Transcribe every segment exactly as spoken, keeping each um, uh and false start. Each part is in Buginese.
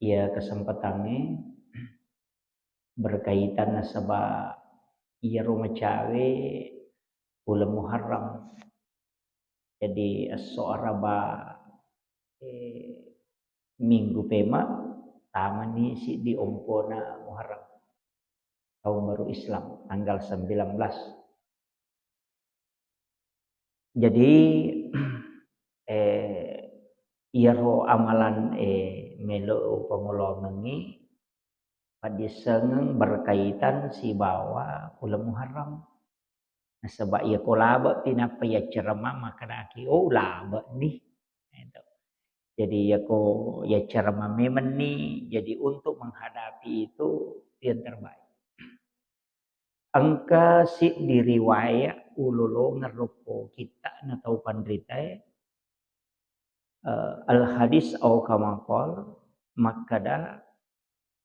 Iya kesempatangnge berkaitan nasaba iyaro macawe uleng Muharram. Jadi esso Araba, eh, minggu pema tamani siddi ompona Muharram, tahun baru Islam, tanggal sembilan belas. Jadi, eh, iyaro amalan, eh, melo upangoloangengngi paddissengeng berkaitan sibawa uleng Muharram. Nasaba iyako labe'pi nappa yaccarama makkedaki, "Oh, labe'ni." Gitu. Jadi iyako yaccarama memenni, jadi untuk menghadapi itu yang terbaik. Engka siddi riwaya ulolongeng rokko kitta'na tau panritae, eh, al-hadis au kama qal, makkeda,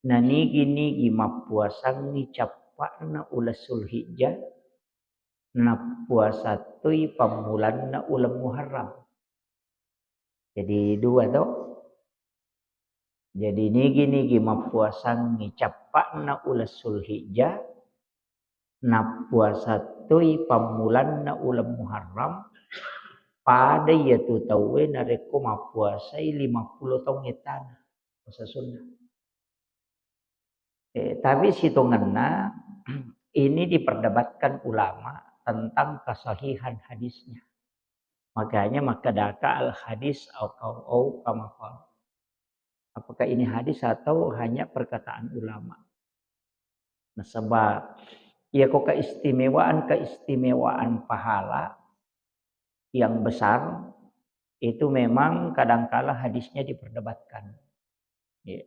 nanigi-nigi mappuasangngi cappa'na uleng Sulhijjah, nappuasattui pammulanna uleng Muharram. Jadi dua to. Jadi nigi-nigi mappuasangngi cappa'na uleng Sulhijjah, nappuasattui pammulanna uleng Muharram, pada iyatu tauwe narekko mappuasai lima puluh taung ettana puasa sunnah. Eh, tapi sitongenna ini diperdebatkan ulama tentang kesahihan hadisnya. Makanya makkedaka al-hadis au, au, au kama qal. Apakah ini hadis atau hanya perkataan ulama? Nasaba iyako keistimewaan-keistimewaan pahala yang besar itu memang kadangkala hadisnya diperdebatkan. Ya.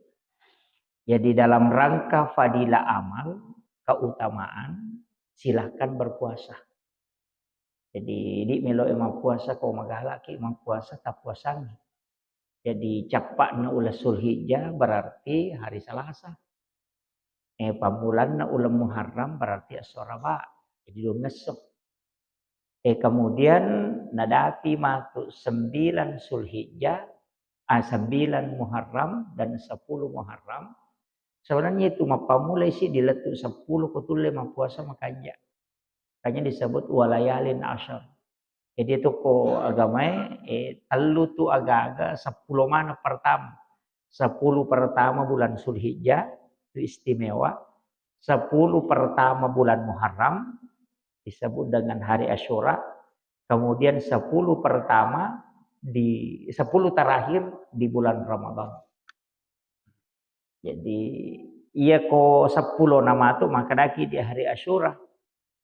Jadi dalam rangka fadilah amal, keutamaan, silahkan berpuasa. Jadi, idi melo e mappuasa, ko magalaki mappuasa, tappuasangi. Jadi, cappa'na uleng Sulhijjah berarti hari Selasa. Eh, pammulanna uleng Muharram berarti esso Araba. Jadi, dua ngesso. Eh, kemudian nadapi matu sembilan Sulhijjah, ah, sembilan Muharram dan sepuluh Muharram. Sebenarnya itu mappammulai si di lettu sepuluh ko tulle mappuasa makanja. Makanya disebut walayalin asyar. Jadi itu ko agamae, eh, tellu tu aga-aga sepuluh mana pertama. Sepuluh pertama bulan Sulhijjah itu istimewa. Sepuluh pertama bulan Muharram disebut dengan hari Asyura. Kemudian sepuluh pertama di, sepuluh terakhir di bulan Ramadan. Jadi, iya ko seppulo namatu makkedaki di hari Asyura.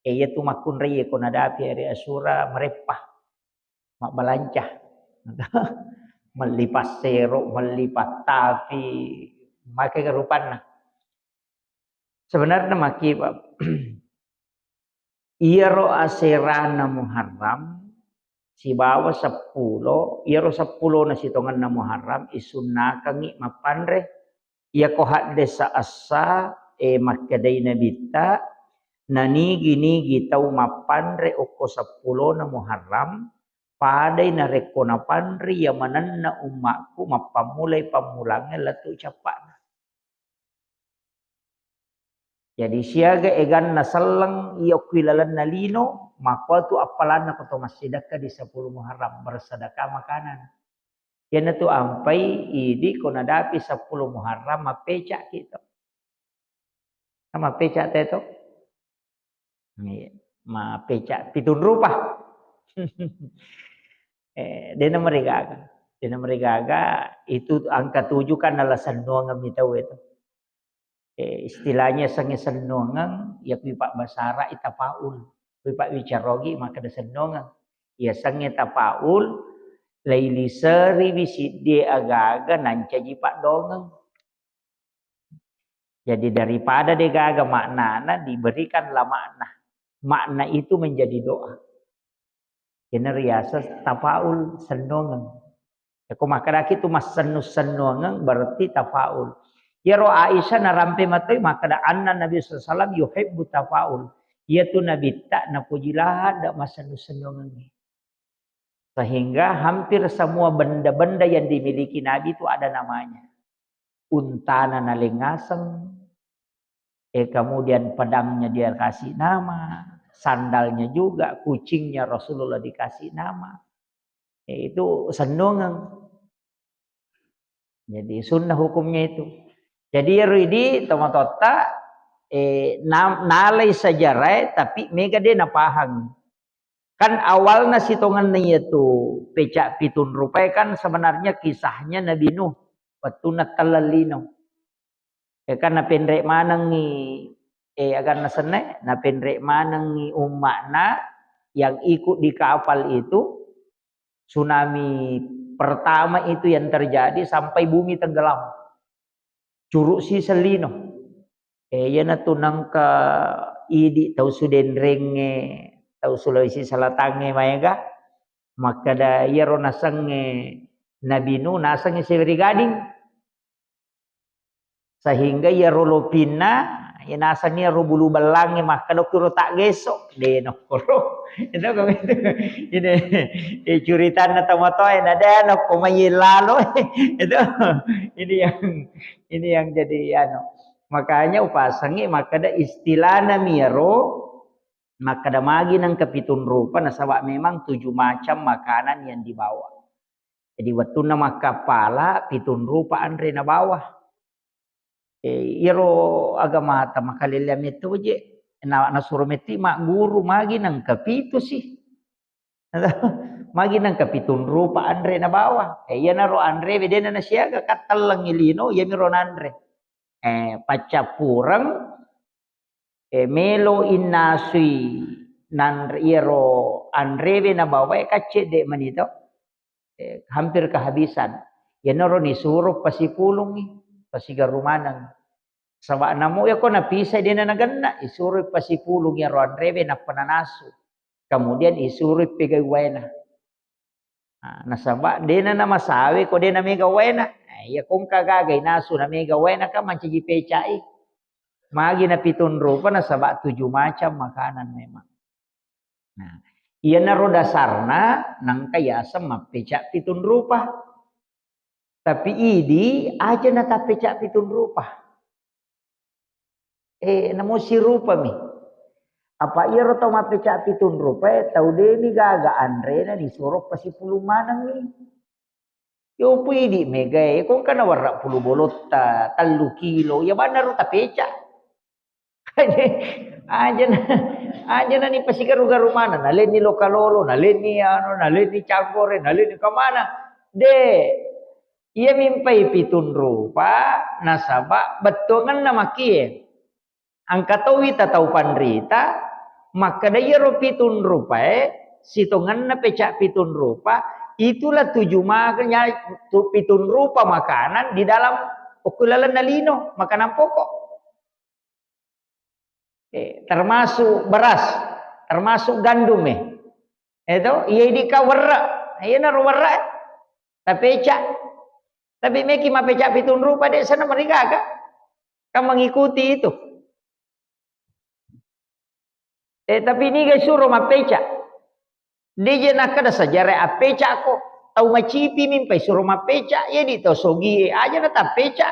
Eh, iya tu makkunrai iya ko nadapi hari Asyura mereppah. Mabbalanca. Melli passero, melli pattapi, maega rupanna. Sebenarnya maki, Pak. Iyaro aserana Muharram sibawa seppulo, iyaro seppulona sitongenna Muharram isunnakengngi mappanre. Iyako haddesa essa, e, makkedai Nabitta, nanigi-nigi tau mappanre okko seppulona Muharram, padai narekko napanre iya manenna ummakku mappammulai pammulangnge lettu cappa'na. Jadi siaga eganna selleng iya okko ilalenna lino, makkuatu appalanna ko to massidekka di sepuluh Muharram, bersedekah makanan. Iyanatu ampai idi ko nadapi sepuluh Muharram mappeca'ki to. Mappeca'te to? Iya, mappeca'ki pitung rupa. Eh, dena marigaga. Dena marigaga, itu angka tujuh kan nala sennuangemmi tau itu. Eh, istilahnya sengnge sennuangeng, iya kui pabbasara i tafaul. Kui pabbicara ogi makkeda sennuangeng. Iya sengnge tafaul, lailiseriwi siddie aga-aga nancaji paddongeng. Jadi daripada degaga maknana, diberikanlah makna. Makna itu menjadi doa. Iyana riaseng tafaul, sennuangeng. Yako makkedaki tu massennu-sennuangeng berarti tafaul. Iyaro Aisyah narampe matoi makkeda anna Nabi sallallahu alaihi wasallam yuhibbu tafaul. Iyatu Nabitta napoji ladde massennu-sennuangengnge. Sehingga hampir semua benda-benda yang dimiliki Nabi itu ada namanya. Untana nalengaseng, eh, kemudian pedangnya dia kasih nama, sandalnya juga, kucingnya Rasulullah dikasih nama. Eh, itu sennungeng. Jadi sunnah hukumnya itu. Jadi ero idi tomatoatta, eh, na-, nalai sejarah, tapi mega de napahang. Kan awalna sitongenna iyatu peca pitung rupae kan sebenarnya kisahnya Nabi Nuh wettunna telleng lino. Eh, kan napenre manengngi, eh, aganna senna, napenre manengngi umma'na yang ikut di kapal itu, tsunami pertama itu yang terjadi sampai bumi tenggelam. Curuk siseng lino. Eh, iyanatu nengka idi tau Sudenrengnge, tau Sulawesi Selatangnge maega, makkeda iyaro nasengnge Nabi Nuh nasengnge Siweri Gading. Sehingga iyaro lopinna, iya naseng iyaro bulu bellangnge makkeda kuro taggeso, de nokkoro. Itu kan itu. Ini, eh, curitanna tomatoae, na de nokko mai lalo. Itu, ini yang, ini yang jadi anu. Makanya upasengngi makkeda istilahna miyaro, makkeda magi nengka pitung rupa, nasaba memang tujuh macam makanan yang dibawa. Jadi wettunna makkappala, pitung rupa anre nabawa. Eh, iyaro agamata makalelleang metto je, na-, nasuro metti magguru magi nengka pitu sih. Magi nengka pitung rupa anre nabawa. Eh, iyanaro anrewe dena nasiaga, kattellengngi lino, iyamiro nanre. Eh, paccappureng, eh, melo innasui nanre, iyaro anrewe nabawae kaccedde mani to. Eh, hampir kehabisan. Iyanaro nisuro pasipulungngi, pasigaru maneng. Saba namo iyako napisai dena nagenna, isuroi pasipulung iyaro anrewe nappa nanasu. Kemudian isuroi pegai waena. Nah, nasaba dena namasawe ko dena mega waena. Nah, iya ko engka gaga inasu na mega waena kan mancaji pecai. Magi na pitung rupa nasaba tujuh macam makanan memang. Nah, iyanaro dasarna nengka yaseng mappeca pitung rupa. Tapi idi aja na tappeca pitung rupa. Eh, namo sirupami. Apa iyaro tau mappeca pitung rupa, eh, tau demi gaga anrena disuro pasipulung manengngi. Yo pui idi megae, ko engka nawerra pulu bolotta, tellu kilo, ya bannaro tapeca. Ajana, ajana ni pasigaru-garu maneng, nalenni lokalolo, nalenni anu, nalenni canggore, nalenni kemana. De, iya mimpai pitung rupa, nasaba bettuangenna makie. Engka towi tatau panrita, makkeda iyaro pitung rupae, sitongenna peca pitung rupa, itulah tujuh makanya tu pitung rupa makanan di dalam okko lalenna lino, makanan pokok. Eh, termasuk beras, termasuk gandum, eh. Itu, iya idika werre, iyanaro werre, eh. Tapeca. Tapi meki mapeca pitung rupa, de sana marigaga. Kan mengikuti itu. Eh, tapi niga suro mapeca. Deje nakkeda sejarah appeca ko. Tau macipi mimpai suro mapeca. Iya di tau sogi aja na tappeca.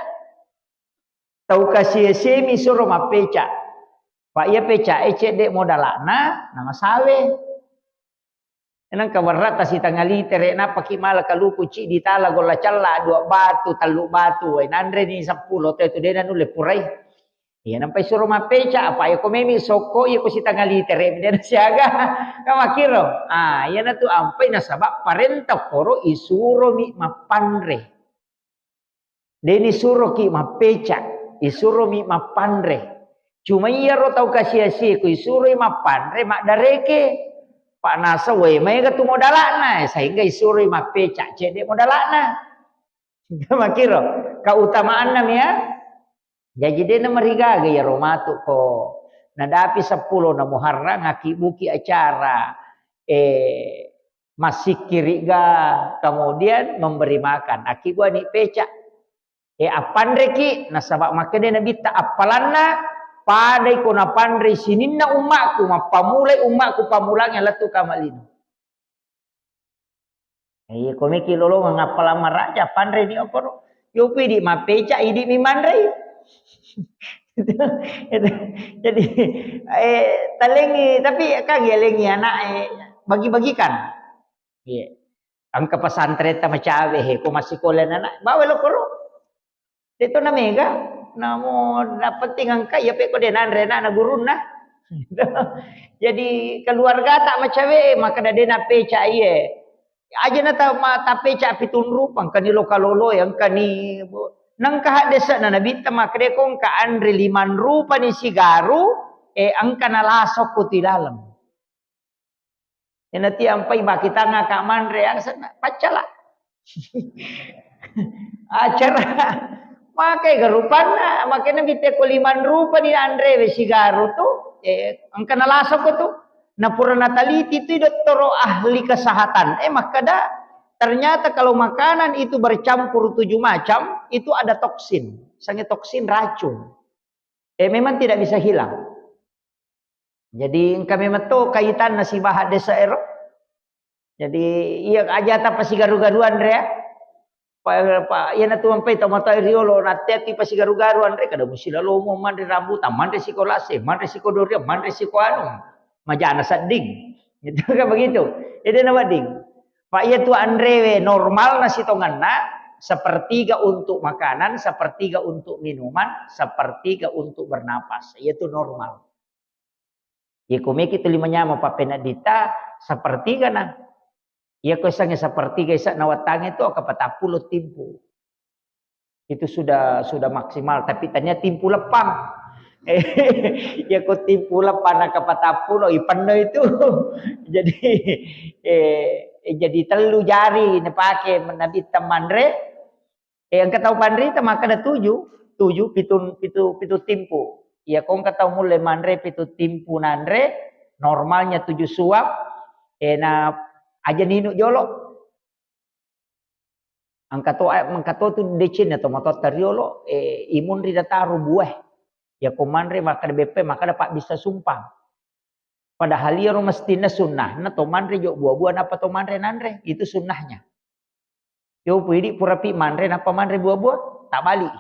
Tau kasiasemi suro mappeca. Pak iya peca e cedde modalana, nama sawe. Nengka werra tasitanga litere, nappaki mala kaluku ciddi tala golla cella, dua batu, tellu batu, wae nanreni seppulo tau itu dena nulle purai. Iya, nampai suro mappeca, apa iya ko memi sokko, iya ko sitanga litere, dena siaga. Kan makkiro. Ah, iyanatu ampai nasaba parenta koro isuromi mappanre. Deni suroki mappeca, isuromi mappanre. Cuma iyaro tau kasiasi ko isuroi mappanre, maddareke. Pak nasa wae maega tu modalana, sehingga isuroi mappeca, cedde modalana. Makkiro, keutamaanna mia. Jaji dena marigaga iyaro matu ko nadapi seppulo na Muharram, akkibuki acara, eh, massikkiriga, kemudian memberi makan. Akkibuani peca. Eh, appanreki, nasaba makkeda Nabitta, appalanna padai ko napanrei sininna ummaku, mappamulai ummaku pamulangnge lettu kamalino. Iya, komiki lolongeng appalang maraja, panreni okkoro. Yopi idi mappeca, idi mi manrei. Itu, itu. Jadi, eh, talengi, tapi kan yalengi anak, eh, bagi-bagikan. Iya. Engka pesantren ta macawe, he, ko massikola anak, bawa lo koro. Deto na mega, namo na penting engka iya pe ko de nanre na, na gurunna. Jadi keluarga tak macawe, maka de na peca iye. Aja na ta, ma, ta peca pitung rupa, engka ni loka lolo, engka ni, bo. Nengka hadde sa na nabitta maka de ko engka anre limang rupa ni sigaru, e engka na lasokku ti laleng. Ina tiampai baki tanga ka manre, angsana paccala. Acara. Makai garupanna, makanya kita ko limang rupa ni anre we sigaru tu, eh, engka nalasoko tu. Na pura nataliti tu dottoro ahli kesehatan. Eh, makkada, ternyata kalau makanan itu bercampur tujuh macam, itu ada toksin. Sange toksin racun. Eh, memang tidak bisa hilang. Jadi engka memang to kaitanna sibawa desa ero. Jadi iya aja ta pasigaru-garuan rea. Pa, pa, iya natu ampai to mata riolo, nate ati pasigaru-garuan rea, kada musi lalomo manre rambutan, manre siko lase, manre siko durian, manre siko anu. Majana sedding. Itu kan begitu. Jadi na wedding. Pak, iya tu anrewe normal na sitongenna, sepertiga untuk makanan, sepertiga untuk minuman, sepertiga untuk bernapas. Iya tu normal. Iya ko meki tu lima nyama papena dita, sepertiga na. Iya ko sange sepertiga isa na watange tu aka patappulo timpu. Itu sudah, sudah maksimal, tapi tanya timpu lepang. Ya ko timpu lepang na kapatappulo, ipenno itu. Jadi, eh, jadi tellu jari napake nabitta manre. Eh, engka tau panrita maka ada tujuh, tujuh, pitu, pitu, pitu timpu. Ya ko engka tau mulle manre pitu timpu nanre, normalnya tujuh suap, eh, na aja ninu jolo. Engka to, engka to tu decenna to matotta riolo, eh, imunri dataro buah. Ya ko manre maka ada beppe, maka ada pak bisa sumpang. Padahal iyaro mestinna sunnahna to manre jo buah-buah, napa to manre nanre, itu sunnahnya. Yo pidi pura pi manre, napa manre buah-buah, tak balik.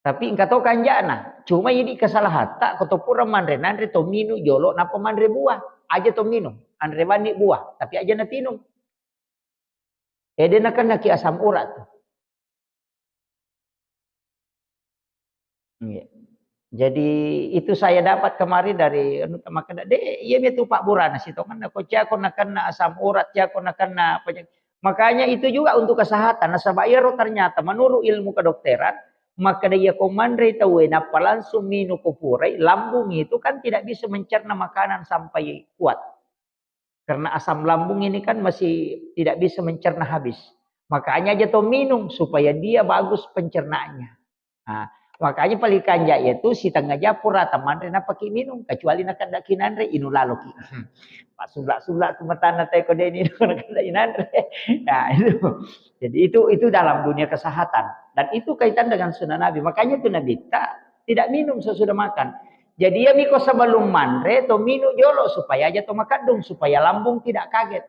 Tapi engka to kanjana, cuma idi kesalahatta, ko to pura manre nanre to minu jolo, napa manre buah, aja to minum, anre bani buah, tapi aja na tinung. Ede nakennaki asam urat tu. Iya. Jadi itu saya dapat kemarin dari anu, maka de, iya mi tu pak burana sitongenna, ko cako nakenna asam urat, cako nakenna penyakit. Makanya itu juga untuk kesehatan. Nasaba iyaro ternyata menurut ilmu kedokteran, maka de iya ko manre tauwe nappa langsung minum ko purai, lambung itu kan tidak bisa mencerna makanan sampai kuat. Karena asam lambung ini kan masih tidak bisa mencerna habis. Makanya aja to minum supaya dia bagus pencernaannya. Nah, makanya paling kanja itu setengah jam pura tamanre napaki minum, kecuali nakeddaki nanre, inu laloki. Pak sulak-sulak tu matana teko deni nakeddaki nanre. Nah, itu. Jadi itu, itu dalam dunia kesehatan. Dan itu kaitan dengan sunnah Nabi. Makanya itu Nabi tak tidak minum sesudah makan. Jadi ya miko sebelum manre to minu jolo supaya aja to makadung, supaya lambung tidak kaget.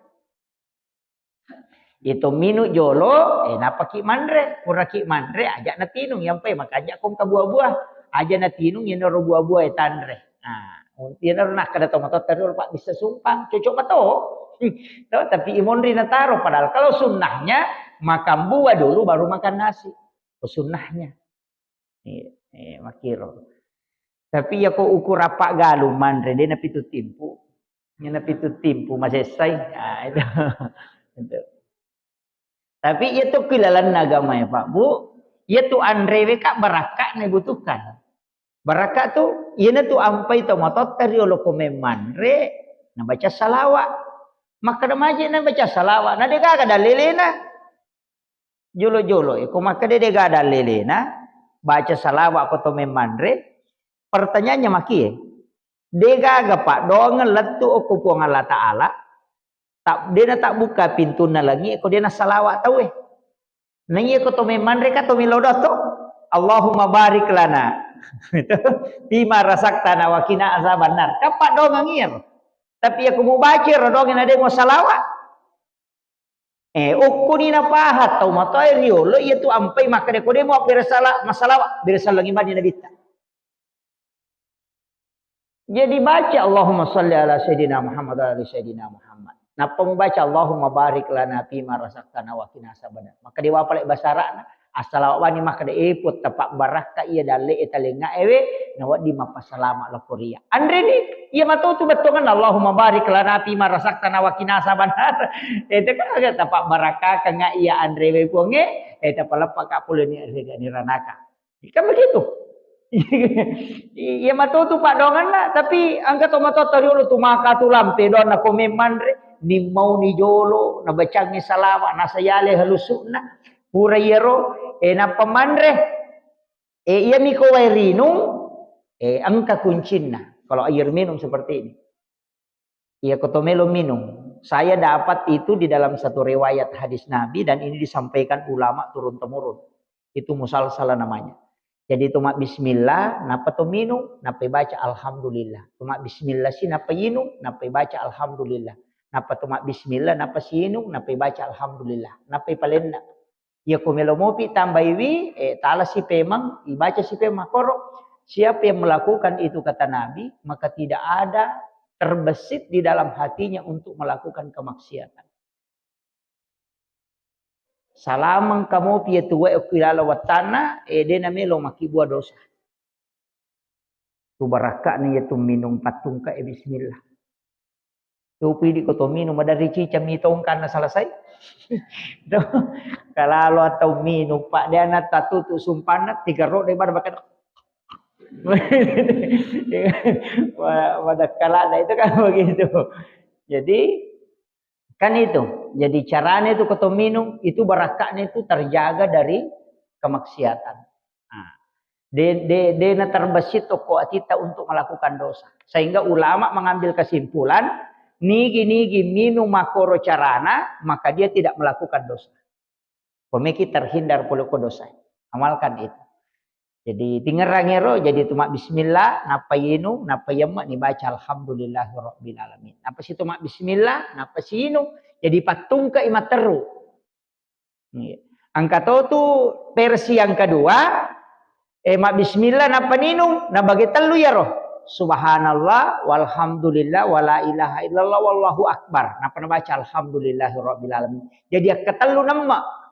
Itu minu jolo, eh, napaki manre, puraki manre aja natinung, yampai makanja kong ka buah-buah, aja natinung yenaro buah-buah e tanre. Nah, yenaro nakkada to matotta riolo pak bisa sumpang, cocok mato. To, tapi imonri nataro, padahal kalau sunnahnya makan buah dulu baru makan nasi. Itu sunnahnya. Iya, iya, makkiro. Tapi iya ko ukur apa galung manre, de napitu timpu. Ini napitu timpu masessai. Ah, itu. Itu. Tapi iya tu kilalanna agama ya, Pak, Bu. Iya tu anrewe ka barakka na dibutuhkan. Barakka tu, iya na tu ampai to matotta riolo ko memmanre, nabaca salawat. Makkada maje nabaca salawat, na de gaga dalelena. Jolo-jolo, eh, ko makkeda de gaga dalelena, baca salawat ko to memmanre, pertanyaannya maki, eh, de gaga paddoangeng lettu okko Puang Allah Ta'ala, tak, de na tabbukka pintunna langi, ko de na salawat tau, eh. Na iya ko to memmanre ka to melo doa to, Allahumma barik lana. Itu, fima razaqtana wa qina azabannar. Kan paddoangeng iya. Tapi iya ko mubaca ro doangeng na de mo salawat. Eh, okkoni napaha tau matoa riolo, iya tu ampai makkeda ko demo abbere sala-, masalawa, bere sallangi mani nabitta. Jadi baca Allahumma salli ala Sayyidina Muhammad wa ala ali Sayyidina Muhammad. Nappa mubaca Allahumma barik lana fima razaqtana wa qina azabannar. Maka dewa pale basarana, assalawa bani makkeda, eh, Puang, tapabbarakka iya dalle e talenga ewe, nawedding mappasalama lako ria. Anreni, iya matotu bettuanna Allahumma barik lana fima razaqtana wa qina azabannar. Eh, teka aga tapabbarakka kenga iya anrewe Puangnge, eh, tapaleppa ka pole ni, ni ranaka. Kan begitu. Iya matotu paddoangenna, tapi engka to matoa riolo tu maka tu lampe doanna ko memmanre, nimmau ni jolo, nabacangi salawa, nasayale halusu'na, pura iyaro, eh, nappa manre, eh, iya miko wae rinung, eh, engka kuncinna. Kalau air minum seperti ini. Iya, ko to melo minum. Saya dapat itu di dalam satu riwayat hadis Nabi dan ini disampaikan ulama turun-temurun. Itu musalsalah namanya. Jadi, to mabbismillah, nappa to minum, nappa baca alhamdulillah. To mabbismillah si, nappa inung, nappa baca alhamdulillah. Nappa to mabbismillah, nappa siinung, nappa baca alhamdulillah. Nappa palenna. Iya ko melo mopi tambaiwi, eh, tala si pemang, ibaca si pemang. Koro, siapa yang melakukan itu kata Nabi, maka tidak ada terbesit di dalam hatinya untuk melakukan kemaksiatan. Salamang kamopi iya tu wae okki lalo wattanna, eh, de namelo makkibua dosa. Tu barakka'na iya tu minum pattungka e bismillah. Tu pidi ko to minum, maderri cica mi tongkanna selesai. Tuh, kalalo atau minum, Pak, de ana tatutu sumpanna, tiga ro de pada makan. Wa-, wadakkalana itu kan begitu. Jadi, kan itu. Jadi, caranya itu ko to minum, itu barakka'na itu terjaga dari kemaksiatan. Nah, de-, de-, dena terbesit toko atita untuk melakukan dosa. Sehingga ulama mengambil kesimpulan, nigi-nigi minum makkoro carana, maka dia tidak melakukan dosa. Pemikir terhindar pole ko dosa. Amalkan itu. Jadi, tingerang ero, jadi tu mabbismillah, nappa inung, nappa yemme ni baca alhamdulillahirabbil alamin. Nappa si tu mabbismillah, nappa si inung, jadi pattungka i matteru. Iya. Engka to tu versi yang kedua, eh, mabbismillah, nappa ninung, nabage tellu iyaro. Subhanallah, walhamdulillah, wala ilaha illallah, wallahu akbar. Nappa nabaca alhamdulillahirabbil alamin. Jadi, akkatellu nemma.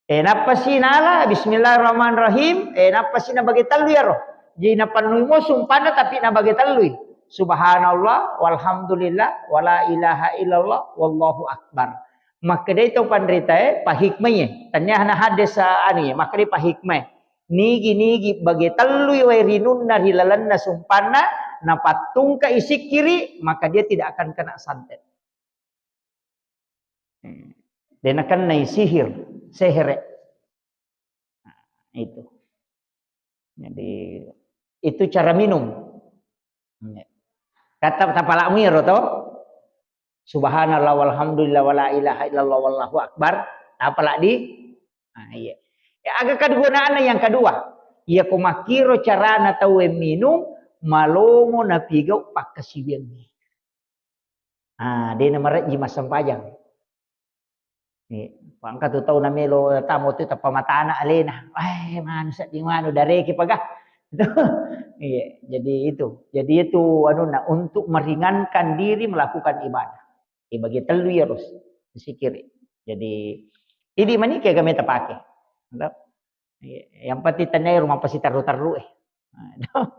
Eh, nappa si nala, bismillahirrahmanirrahim, eh, nappa si nabage tellu iyaro. Jadi, napannui mo sumpanna, tapi nabage tellui. Subhanallah, walhamdulillah, wala ilaha illallah, wallahu akbar. Makkedai to panritae, pahikmaie. Tania na hadis, eh, anu ye, makkedai pahikmae. Nigi-nigi bage tellui wae rinunna ri lalenna sumpanna, napattungka i sikkiri, maka dia tidak akan kena santet. Hmm. De nakennai sihir, sehere. Nah, itu. Jadi, itu cara minum. Kata tapalakmu iyaro to? Subhanallah walhamdulillah wala ilaha illallah wallahu akbar. Tapalak di? Nah, iya. Ya, aga kegunaanna yang kedua. Iya ko makkiro carana tauwe minum, malomo napigau pakkasiwiangngi. Ah, de namarejji massempajang. Eh, engka tu tau namelo tamo tu tappa matana alena. Eh, manu sedding manu dareki paga. Iya, jadi itu. Jadi itu anunna untuk meringankan diri melakukan ibadah. Eh, bagi tellu ya, Rus. Sikiri. Jadi, idi manike game tapake. Iya, yang penting tenai rumah pasti terru-terru, eh. Nah,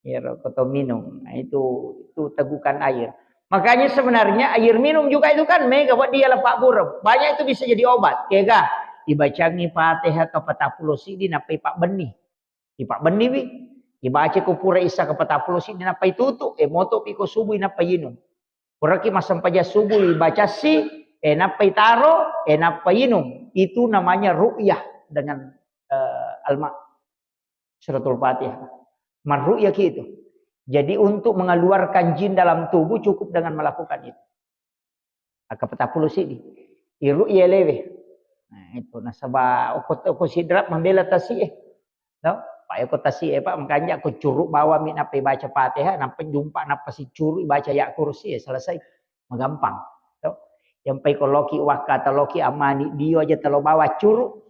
iyaro koto minum. Nah, itu, itu tegukan air. Makanya sebenarnya air minum juga itu kan mega buat dia lepak burem. Banyak itu bisa jadi obat. Kega, ibacangi Fatihah kapatappulo siddi nappai pabbenni. Ipabbenniwi. Ibaca ko pura isa kapatappulo siddi nappai tutu, eh, moto pi ko subuh nappai inung. Puraki massempajang subuh ibacassi, eh, nappai taro, eh, nappai inung. Itu namanya ru'yah dengan, eh, alma. Suratul Fatihah. Marru'yah ki itu. Jadi untuk mengeluarkan jin dalam tubuh cukup dengan melakukan itu. Kapatappulo siddi. Iru'yah lewe. Nah, itu nasaba okko, okko sidrap mambela tasi e. No? Pak, okko tasi e, Pak, makanya aku curu bawa mi nappai baca Fatihah, nappai jumpa, nappa sicuru baca ya kursi, ya selesai. Magampang. To. Yang pai ko loki wakka atau loki amani dio aja telo bawa curu.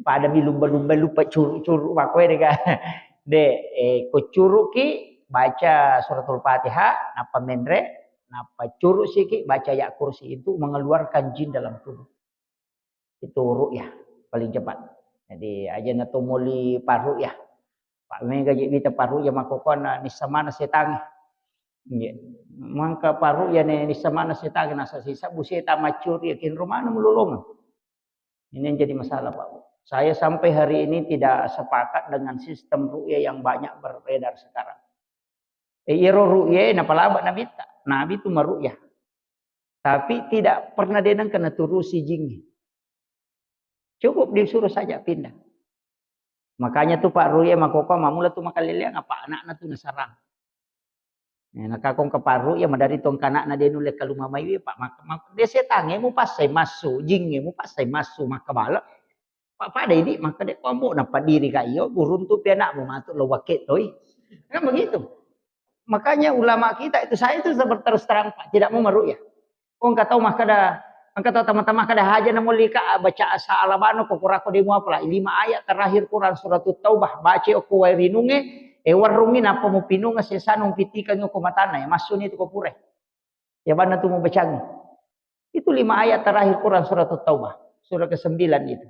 Pada mi lumba-lumba lupa curu-curu makkoe dega. De, eh, ko curuki baca suratul Fatihah, nappa menre, nappa curu siki baca ayat kursi itu mengeluarkan jin dalam tubuh. Itu ru'yah paling cepat. Jadi aja na to moli parru'yah. Pak mega je bita parru'yah makkokona nissa mana setangi. Nggih. Mangka parru'yah ne nissa mana setangi nasa sisa bu seta macuri kinro mana mulolongan. Ini yang jadi masalah, Pak Bu. Saya sampai hari ini tidak sepakat dengan sistem ru'yah yang banyak beredar sekarang. Eh, iyaro ru'yah napalaba nabitta. Nabi itu maru'yah. Tapi tidak pernah dia nengka naturusi jingi. Cukup disuruh saja pindah. Makanya tuh Pak Ru'yah makoko mamula tuh makaleleang apa anakna tuh nasarang. Eh, nakakong ke Pak Ru'yah madari tong kanakna dia nulle kalumamaiwi Pak mak, mak, dia setange mu passai massu, jinge mu passai massu makkabala. Pak pada ini maka dek kombo napa diri ka iyo buruntu pi anakmu matu lo wake toi. Kan begitu. Makanya ulama kita itu, saya itu terus terang Pak, tidak mau meru'yah. Ko engka tau makkeda, engka tau tama-tama kada haja na molli ka baca asa alabano ko kurako demo apala lima ayat terakhir Quran surat Taubah baca okko wae rinunge, e warrungi nappa mupinunga sesana umpitikangi okko matanna ya massuni tu ko pure. Ya banna tu mubacangi. Itu lima ayat terakhir Quran surat Taubah, surah kesembilan itu.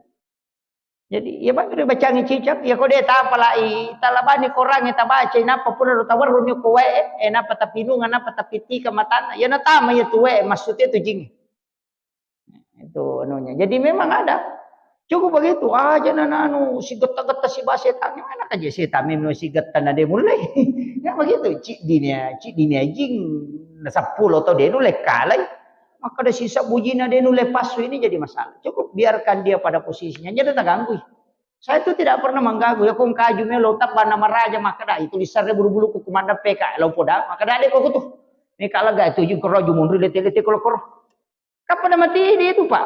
Jadi, ya bagi bacangi cicak, ya kode tapalai, talabani Quran tabacai, napa pura tawarruni ko wae, eh, napa tapinunga, napa tapitika matanna, ya natama ya tu wae, maksudnya tu jing. Itu anunya. Jadi memang ada. Cukup begitu aja na anu si getta-getta si bahasa setan. Mana aja setan memang si getta na dia mulai. Ya begitu. Cik dinia, cik dinia jing na sepuluh atau dia mulai kalai. Maka ada sisa bujina dia nulle passu ini jadi masalah. Cukup biarkan dia pada posisinya. Jadi terganggu. Saya itu tidak pernah mengganggu. Ya kong kaju melo tak bana maraja maka dah itu disare bulu-bulu ku kumanda P K lo poda maka dah deh kok tuh. Ini kalau gak itu juga roju mundur lete-lete kalau koro. Kapan mati dia itu Pak?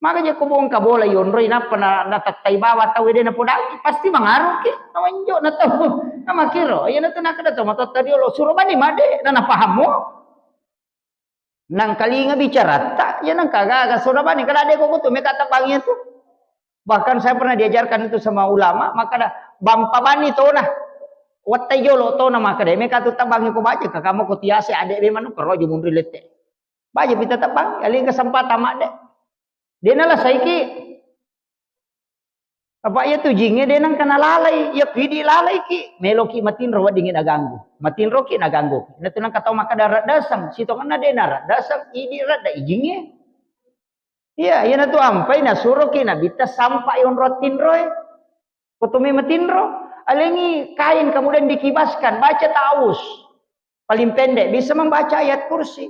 Maka je ko bongka bola yonroi nappa na, na tattai bawa tau de na podai pasti mangaruki. Nawanjo na tau. Na makiro. Iya na tu nakada tau matotta diolo suro bani made na napahammu. Nang kalinga bicaratta, ya nang kagaga sura bani kada de ko tu meka tabangi tu. Bahkan saya pernah diajarkan itu sama ulama, maka ada bampa bani tona. Wattai jolo tona maka de meka tu tabangi ko baca ka kamu ko tiase ade be manu karo jo munri lette. Baca pita tabang, aling kesempatan mak de. Dia nala saiki. Apa iya tu jinge de nang kana lalai, iya ku idi lalai ki, melo ki matinro wedding naganggu. Matinro ki naganggu. Ina tu nang katau maka darat dasang, sitongenna de narat dasang, idi rat da ijinge. Iya, iya na tu ampai nasuro ki nabitta sampai onro tinroe. Kotumi matinro, alengi kain kemudian dikibaskan, baca ta'awuz. Paling pendek bisa membaca ayat kursi.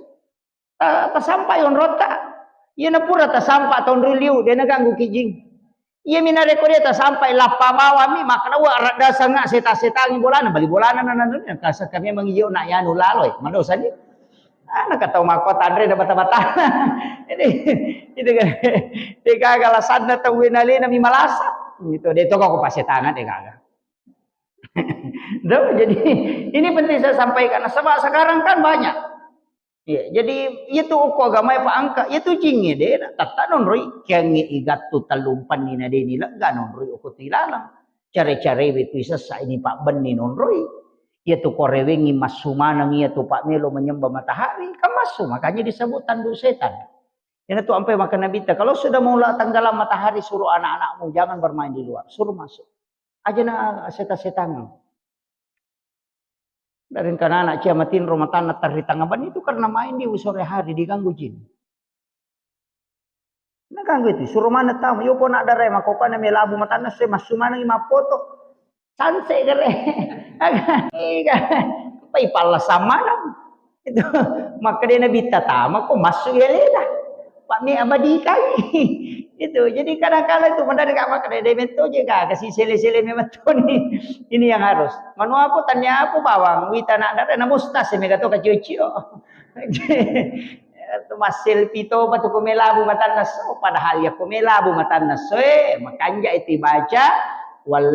Ta-, tasampa yonrota. Iya na pura tasampa tonri liu, de naganggu ki jing. Iya mina reko de tasampa lappa bawami, maka dawa radda sanga seta-setangi bolana, bali bolana na nanu, kasa kami mangiyo na yanu laloi, madosa ni. Ah, nakatau mako tanre na bata-bata. Ini, itu kan, de gaga lasanna tau wenalena mi malasa. Gitu, de toko ko pasetangan de gaga. Dong, jadi ini penting saya sampaikan. Sebab sekarang kan banyak. Iya, jadi itu uko agama pa angka, itu jinge de, tata nonroi, kiangi igattu tellumpenni na de ni lega nonroi uko tilalang. Care-care we tu isessa ini Pak Benni nonroi. Iya tu korewengi massu maneng iya tu Pak Melo menyembah matahari, kan massu, makanya disebut tanduk setan. Ina tu ampai maka Nabi ta, kalau sudah mau tenggelam matahari suruh anak-anakmu jangan bermain di luar, suruh masuk. Aja na seta-setangan. Dari kana anak cia matinro matanna terri tengah ban itu karena main di sore hari diganggu jin. Naganggu itu, suruh mana tamu, yo pona dare makokana melabu matanna se massu maneng mapoto. Sanse gare. Aga, ega. Pai palla samanang. Itu maka dia nabi tatama ko massu ya lela. Pak mi abadi kali. Itu. Jadi kadang-kadang itu mandari kak maka dia mento je kak kasih sele-sele memang toni. Ini yang harus. Manu apa tanya apa bawang wita nak dare na mustas mega to kacio-cio. Itu masselpi topa tu ko melabu matanna so, padahal ya ko melabu matanna so, eh, makanja itu baca, walla